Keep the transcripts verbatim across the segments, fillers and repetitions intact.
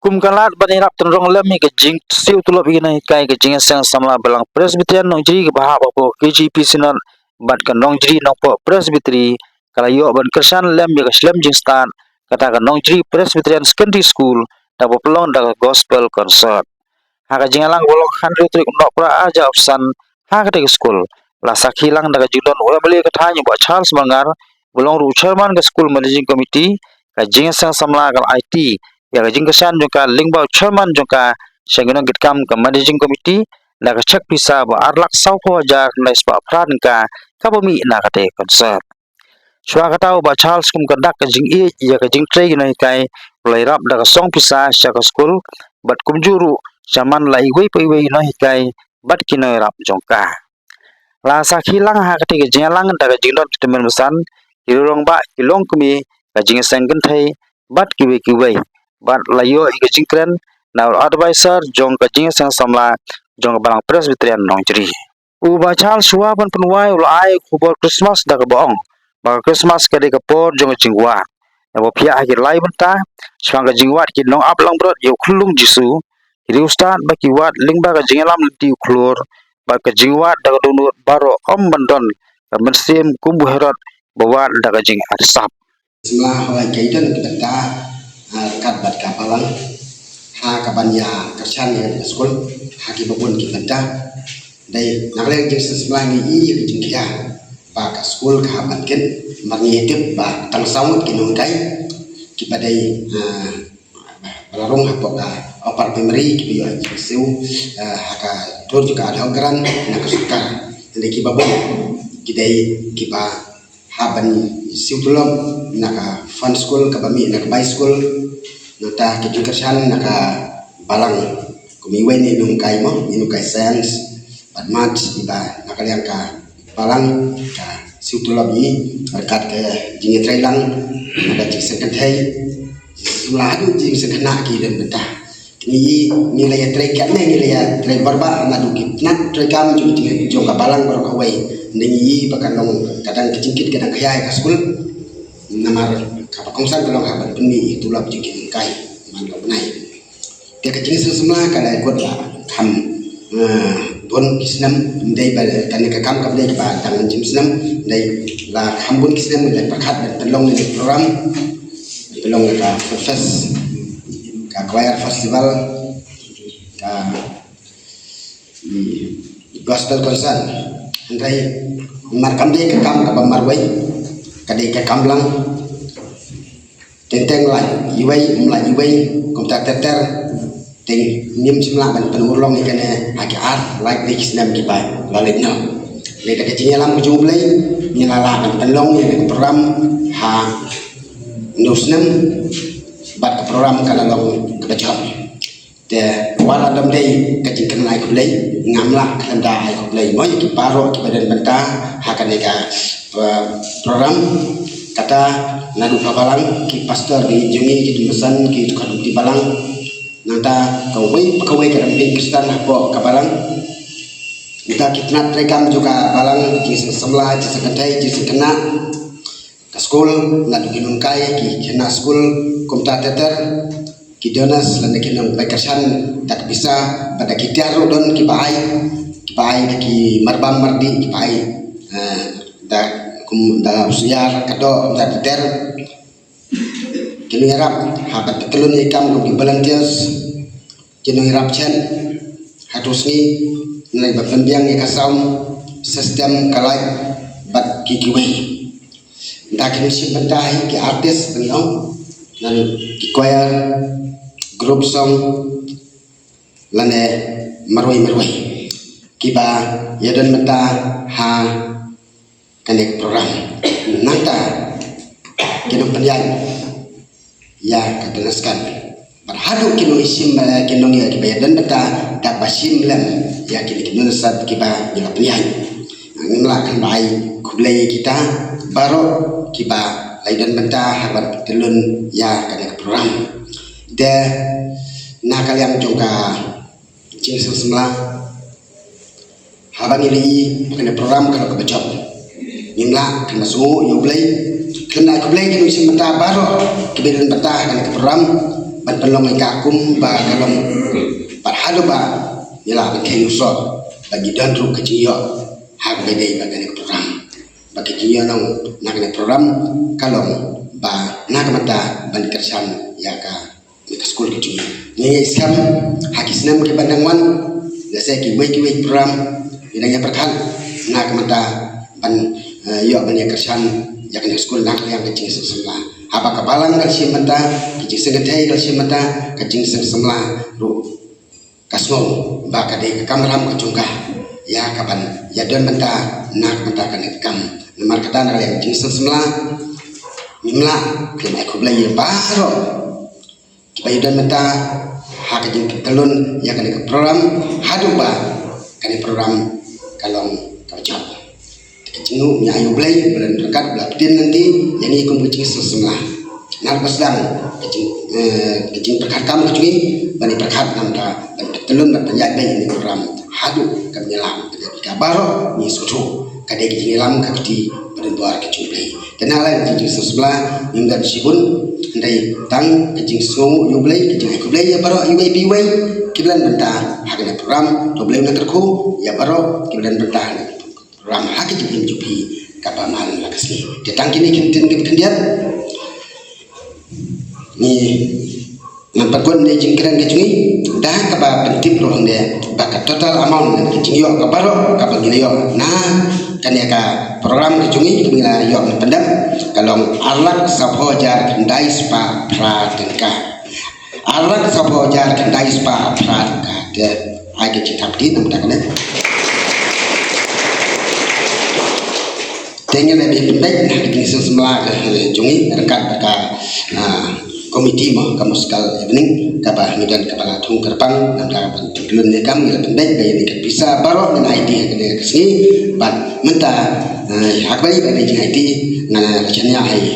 Kum ka lad ban ïarap tynrong lem ïa ka jingsiew tulop ïa ki nonghikai, ka Jingïaseng Samla Balang Presbyterian Nongjri kaba hap hapoh K J P Synod bad ka Nongjri Nongpoh Presbytery ka la ïoh ban kyrshan lem ïa ka shlem jingstad kata ka Nongjri Presbyterian Secondary School da ba pynlong da ka Gospel Concert. Ha ka jingïalang ba long hynriew tarik u Nohprah arhajar arphew san ha katei ka skul, la sakhi lang da ka jingdon u M L A ka thaiñ u Bah Charles Marngar, ba long ruh u Chairman ka School Managing Committee, ka Jingïaseng Samla ka la aiti ïa ka jingkyrshan jong ka lyngba u Chairman jong ka sha ki nongkitkam ka Managing Committee da ka cheque pisa ba ar lak sawphew hajar khyndai spah phra tyngka kaba mih na katei ka concert. Shuwa kata u Bah Charles kum ka dak ka jingïeit ïa ka jingtrei ki nonghikai u la ïarap da ka song pisa sha ka skul bad kumjuh ruh sha man la iwei pa iwei i nonghikai bad ki nongïarap jong ka. La sakhi lang ha katei ka jingïalang da ka jingdon ki tymmen basan, ki rangbah, ki longkmie, ka jingïaseng kynthei bad kiwei kiwei. Bad la ïoh ïa ka jingkren na u advisor jong ka Jingïaseng Samla jong ka Balang Presbyterian Nongjri. U Bah Charles shuwa ban pynwai u la ai khubor Christmas da kaba ong ba ka Christmas ka dei ka por jong ka jingwad. Naba phiah ha ki lai bynta shaphang ka jingwad ki nongap langbrot ïa u khyllung Jisu, ki riewstad ba ki wad lyngba ka jingïalam lynti u khlur bad ka jingwad da ka dohnud baroh, ym ban don ka mynsiem kum u Herod ba wad da ka jingarsap. Samla hooid, ka ïadon ki bynta, ah, ryngkat bad ka balang ha kaban ïa kyrshan ïa ka skul ha kiba bun ki bynta. Dei na ka liang jingsamla ngi ïohi ïa ka jingkhia ba ka skul ka hap ban kit, namar ngi ïatip ba tang saw ngut ki nonghikai kiba dei, ah, ba la rung hapoh ka upper primary kiba ïoh jingsiew, ah, ha ka dur jong ka ad hoc grant na ka sorkar. Dei kiba bun ki dei kiba hap ban siew tulop na ka fund school kaba mih na ka bai school. Nangta ki jingkyrshan na ka balang kum iwei na i nonghikai mo, i nonghikai science bad maths, iba na ka liang ka balang ka siew tulop ïa i ryngkat ka jingïatreilang na ka jingseng kynthei, jingsamla haduh jingseng khynnah ki don bynta. Ngi, ngi la ïatrei katne, ngi la ïatrei barabor naduh ki tnat treikam jong, jong ka balang baroh kawei. Ngi ïohi ba ka long ka dang ka jingkit ka dang khia ïa ka skul. Namar kaba kongsan ka long haba pynmih ïa tulop jong ki nonghikai man la u bnai. Te ka jingseng samla ka la kut la kham, eh, bun ki snem, ym dei ba kane ka kam kaba dei kaba dang jim snem, dei la kham bun ki snem la pyrkhat ban pynlong ïa ka program. Pynlong ïa ka fest, ka choir festival, ka, mm, gospel concert. Hynrei namar kam dei ka kam kaba marwei, ka dei ka kam lang. Teng teng lait iwei, ym lait iwei, kumta ter ter. Te ngim shym lah ban pynurlong ïa kane ha ki ar lait ki snem kiba la leit noh. Dei ka jingïalam ka jong U Blei ngi la lah ban pynlong ïa ka program ha une u snem bad ka program ka la long kaba jop. Te wat la dom dei ka jingkren ai khublei, ngam lah khlem da ai khublei mo ïa ki baroh kiba don bynta ha kane ka, eh, program. Kata naduh ka balang, ki pastor ki jong ngi, ki tymmen basan, ki dkhot ki balang. Nangta kawei pa kawei ka rympei Khristan hapoh ka balang. Nangta ki tnat treikam jong ka balang, ki seng samla, ki seng kynthei, ki seng khynnah. Ka skul, naduh ki nonghikai, ki khynnah skul, kumta ter ter, ki donors lane ki nongpeit kyrshan da ka pisa, bad da ki tiar ruh don kiba ai, kiba ai da ki marbam mardih kiba ai, eh, da kum da u syiar, ka doh, kumta ter ter. Ki nongïarap ha ka tyllun ïa ka kam kum ki volunteers, ki nongïarap shen ha tu sngi, nang ba pynbiang ïa ka sound system, ka light bad ki kiwei. Nda ki nongshim bynta hi ki artist ban long, nang ki choir, group song lane marwei marwei kiba ïadon bynta ha kane ka program. Nangta ki nongpynïaid ïa ka donation. Bad haduh ki nongshim, eh, ki nongïaid kiba ïadon bynta da ba shim lem ïa kine ki donation kiba ngi la pynïaid. Ngim lah khlem da ai khublei ïa kita baroh kiba la ïadon bynta ha kaba tyllun ïa kane ka program. Te na ka liang jong ka jingseng samla, haba ngi la ïohi ba kane ka program ka long kaba jop, ngim lah khlem da sngewnguh ïa U Blei, khlem da ai khublei ïa ki nongshim bynta baroh kiba ïadon bynta ha kane ka program. ban pynlong ïa ka kum ba ka long, bad haduh ba ngi la ban kheiñ u sor ba ngi don ruh ka jingïoh ha kaba ïadei bad kane ka program. Ba ka jingïoh nong na kane ka program ka long ba na ka bynta ban kyrshan ïa ka, ïa ka skul ka jong ngi. Ngi ïa skhem ha ki snem kiba dang wan, lehse kiwei kiwei program ngi dang ïa pyrkhat na ka bynta ban, eh, ïoh ban ïa kyrshan ïa kane ka skul na ka liang ka jingseng samla. Haba ka balang ka la shim bynta, ka jingseng kynthei ka la shim bynta, ka jingseng samla ruh ka sngew ba ka dei ka kamram ka jong ka ïa kaban ïa don bynta na ka bynta kane ka kam. Namar kata na ka liang ka jingseng samla ngim lah khlem ai khublei ïa baroh kiba ïa don bynta ha ka jingpyntyllun ïa kane ka program haduh ba kane ka program ka long kaba jop. Te ka jingmut ngi ai U Blei ba la ryngkat ba la pynbeit lynti ïa ngi kum ka jingseng samla. Nalor ba sdang ka jing, eh, ka jingpyrkhat kam ka jong ngi ban ïa pyrkhat na ka bynta ban pyntyllun ban pynïaid beit ïa kane ka program haduh ka ban ïalam. Te ka baroh ngi sngewthuh ka dei ka jingïalam ka kti ba don bor ka jong U Blei. Te na ka liang ka jingseng samla ngim don shibun, hynrei tang ka jingsngew U Blei, ka jingai khublei ïa baroh iwei pa iwei kiba la don bynta ha kane ka program. To U Blei un kyrkhu ïa baroh kiba la don bynta ha kane ka program ha ka jingim jong phi kaba man la ka sngi. Te tang kine ki ktien kiba khyndiat ngi ngan pynkut ïa ka jingkren ka jong ngi da kaba pyntip ruh hangne ba ka total amount, ka jingïoh kaba baroh kaba ngi la ïoh na kane ka program ka jong ngi, kaba ngi la ïoh ban pyndep, ka long ar lak sawphew hajar khyndai spah phra tyngka. Ar lak sawphew hajar khyndai spah phra tyngka. Te ai ka jingthap kti na ka bynta kane. Te ngi la dep pynbeit na ka jingseng samla ka jong ngi ryngkat bad ka, ah, komiti mo, ka musical evening kaba ngi don kaba la thung kyrpang, namar ka ban pynlong ne kam ngi la pynbeit ba ïa kane ka pisa baroh ngan aiti ha kane ka sngi. Bad mynta, eh, ha kaba ïa kane ka jingaiti ngan la shaniah ha i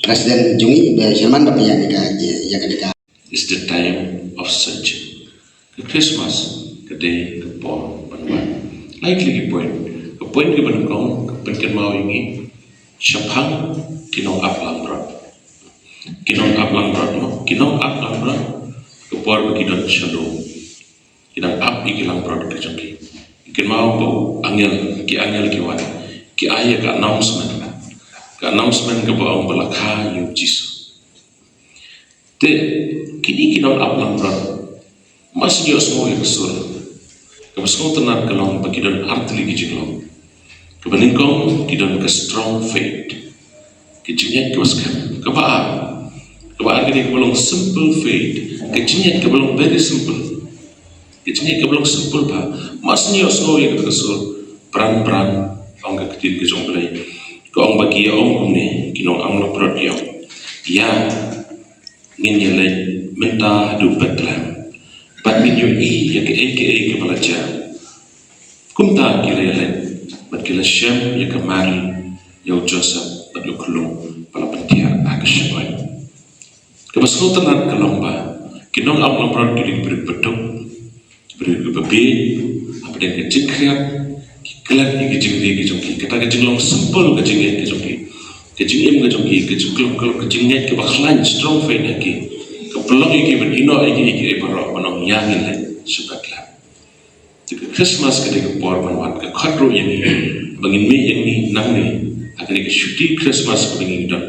president jong ngi, ba chairman, ba ïa kane ka, ïa kane ka It's the time of searching. Ka Christmas ka dei ka por ban wan. Lai tylli ki point. Ka point kaba nyngkong ka pynkynmaw ïa ngi shaphang ki nongap langbrot. Ki nongap langbrot mo. Ki nongap langbrot ka por ba ki don sha lum. Ki dang ap ïa ki langbrot ka jong ki. Kynmaw ba u angel, ki angel ki wan, ki ai ïa ka announcement. Ka announcement kaba ong ba la kha ïa u Jisu. Te kine ki nongap langbrot, ma shu ïohsngew ïa ka sur kaba sngewtynnat ka long ba ki don ar tylli ki jinglong. Kaba nyngkong ki don ka strong faith, ka jingngeit kaba skhem. Kaba ar, kaba ar ka dei kaba long simple faith, ka jingngeit kaba long very simple. Ka jingngeit kaba long simple bha. Ma shu ïohsngew ïa kata ka sur, bran bran, ong ka ktien ka jong U Blei, ka ong ba ki ïa ong kumne, ki nongap langbrot ki ong, ïa ngin ïa leit mynta haduh Bethlehem bad ngin ïohi ïa kaei kaei kaba la jia. Kumta ki la ïa leit bad ki la shem ïa ka Mari, ïa u Joseph bad ïa u khyllung ba la pynthiah ha ka shynroi. Kaba sngewtynnat ka long ba ki nongap langbrot ki dei ki briew ba duk, ki briew kiba bieit, hapdeng ka jingkhriat ki klet ïa ka jingri ka jong ki. Kata ka jinglong simple ka jingngeit ka jong ki, ka jingim ka jong ki, ka jingklop klop, ka jingngeit kaba khlaiñ, strong faith ha ki, ka pynlong ïa ki ban ïehnoh ïa kiei kiei baroh, ban ong ïa ngin leit sha Bethlehem. Te ka Christmas ka dei ka por ban wan, ka khot ruh ïa ngi ba ngin mih ïa ngi nangne ha kane ka shuti Christmas kaba ngi don.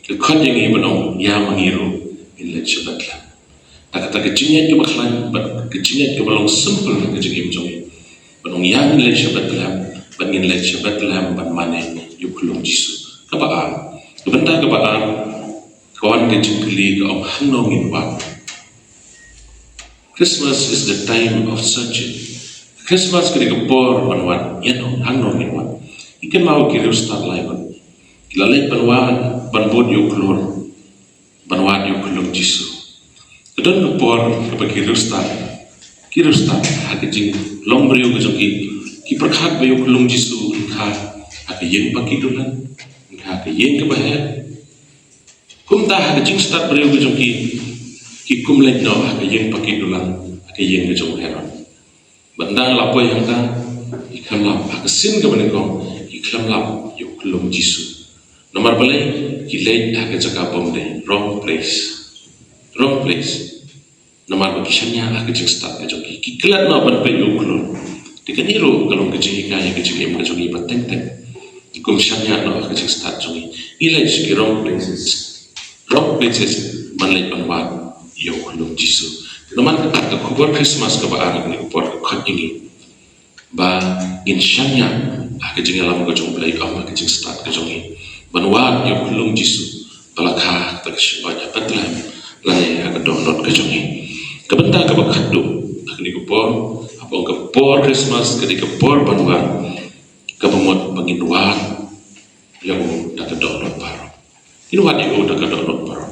Ka khot ïa ngi ban ong ïa ma ngi ruh ngin leit sha Bethlehem. Da kata ka jingngeit kaba khlaiñ bad ka jingngeit kaba long simple ha ka jingim jong ngi, ban ong ïa ngin leit sha Bethlehem, ban ngin leit sha Bethlehem ban mane ïa u khyllung Jisu. Kaba ar, ka bynta kaba ar, ka wan ka jingkylli ka ong hangno ngin wan. Christmas is the time of searching. Christmas ka dei ka por ban wad ïa no, hangno ngin wan. Ngi kynmaw ki riewstad lai ban, ki la leit ban wad, ban bud ïa u khlur, ban wad ïa u khyllung Jisu. Ka don ka por kaba ki riewstad, ki riewstad ha ka jinglong briew ka jong ki, ki pyrkhat ba ïa u khyllung Jisu un kha ha ka ïing ba ki dulan, un kha ha ka ïing kaba heh. Kumta ha ka jingstad briew ka jong ki, ki kum leit noh ha ka ïing ba ki dulan, ha ka ïing ka jong u Herod. Bad ynda la poi hangta, ki khlem lap, ha ka sien kaba nyngkong ki khlem lap ïa u khyllung Jisu. Namar balei? Ki leit ha ka jaka bym dei, wrong place, wrong place. Namar ba ki shaniah ha ka jingstad ka jong ki. Ki klet noh ban peit ïa u khlur. Te kane ruh ka long ka jinghikai ïa ka jingim ka jong ngi ba teng teng. Ki kum shaniah noh ha ka jingstad jong ngi. Ngi leit sha ki wrong places. Wrong places ban leit ban wad ïa u khyllung Jisu. Te namar kata ka khubor Christmas kaba ar ha kane ka por ka khot ïa ngi ba ngin shaniah ha ka jingïalam ka jong U Blei, ym ha ka jingstad ka jong ngi. Ban wad ïa u khyllung Jisu ba la kha ha kata ka shnong ha Bethlehem lane ha ka dohnud ka jong ngi. Ka bynta kaba khatduh ha kane ka por, haba ong ka por Christmas ka dei ka por ban wad, kaba mut ba ngin wad ïa u da ka dohnud baroh. Ngin wad ïa u da ka dohnud baroh.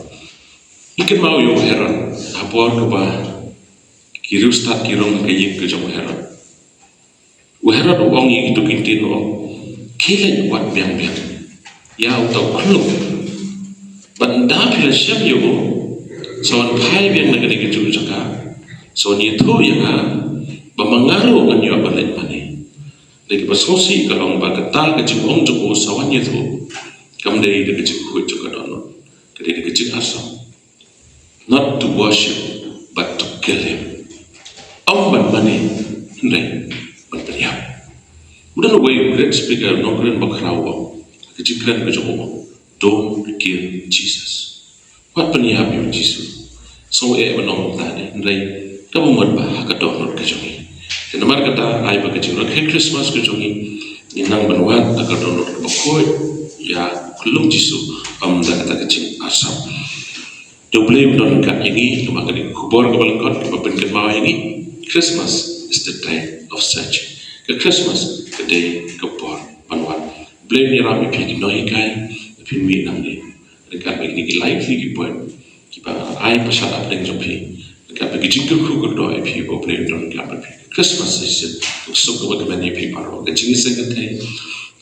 Ngi kynmaw ïa u Herod, ha por kaba ki riewstad ki rung ha ka ïing ka jong u Herod. U Herod u ong ïa kito ki ktien, u ong, khie leit wad biang biang ïa uta u khyllung. Bad ynda phi la shem ïa u, sa wan phai biang na kane ka jaka, sa wan ïathuh ïa nga, ba ma nga ruh ngan ïoh ban leit mane. Te kaba sngewsih ka long ba kata ka jingong jong u sa wan ïathuh kam dei da ka jingkhuid jong ka dohnud, ka dei da ka jingarsap. Not to worship, but to kill him. Ym ban mane, hynrei ban pynïap. U don uwei u great speaker, u nongkren bakhraw, u ong, ka jingkren ka jong u, "Don't kill Jesus." Wat pynïap ïa u Jisu. Sngewbha ban ong kumta ne, hynrei kaba mut ba ha ka dohnud ka jong ngi. Te namar kata, ai ba ka jingrakhe Christmas ka jong ngi, ngin nang ban wad ha ka dohnud kaba khuid ïa u khyllung Jisu, ym da kata ka jingarsap. Te U Blei un don ryngkat ïa ngi, namar kane ka khubor kaba lyngkot kaba pynkynmaw ïa ngi, Christmas is the time of searching. Ka Christmas ka dei ka por ban wad. U Blei un ïarap ïa phi ki nonghikai, phin mih nangne. Ryngkat bad kine ki lai tylli ki point kiba nga la ai pyrshah hapdeng jong phi, ryngkat bad ki jingkyrkhu kyrdoh ïa phi, ba U Blei un don ryngkat bad phi. Christmas season, ka suk kaba kmen ïa phi baroh. Ka jingïaseng kynthei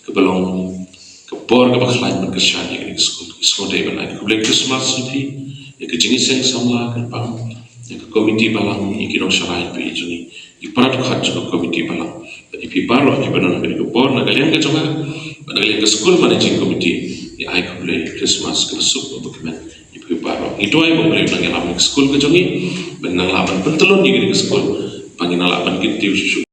kaba long ka por kaba khlaiñ ban kyrshan ïa kane ka skul. Ki sngewdei ban ai khublei Christmas ïa phi, ïa ka jingïaseng samla kyrpang, ïa ka komiti balang, ïa ki nongshakri jong ngi, ïa ki para dkhot jong ka komiti balang, bad ïa phi baroh kiba don ha kane ka por na ka liang ka jong nga bad na ka liang ka school managing committee. Ngi ai khublei Christmas kaba suk kaba kmen ïa phi baroh. Ngi duwai ba U Blei un nang ïalam ïa ka skul ka jong ngi, ba ngin nang lah ban pyntlun ïa kane ka skul, ba ngin nang lah ban kyntiew shuh shuh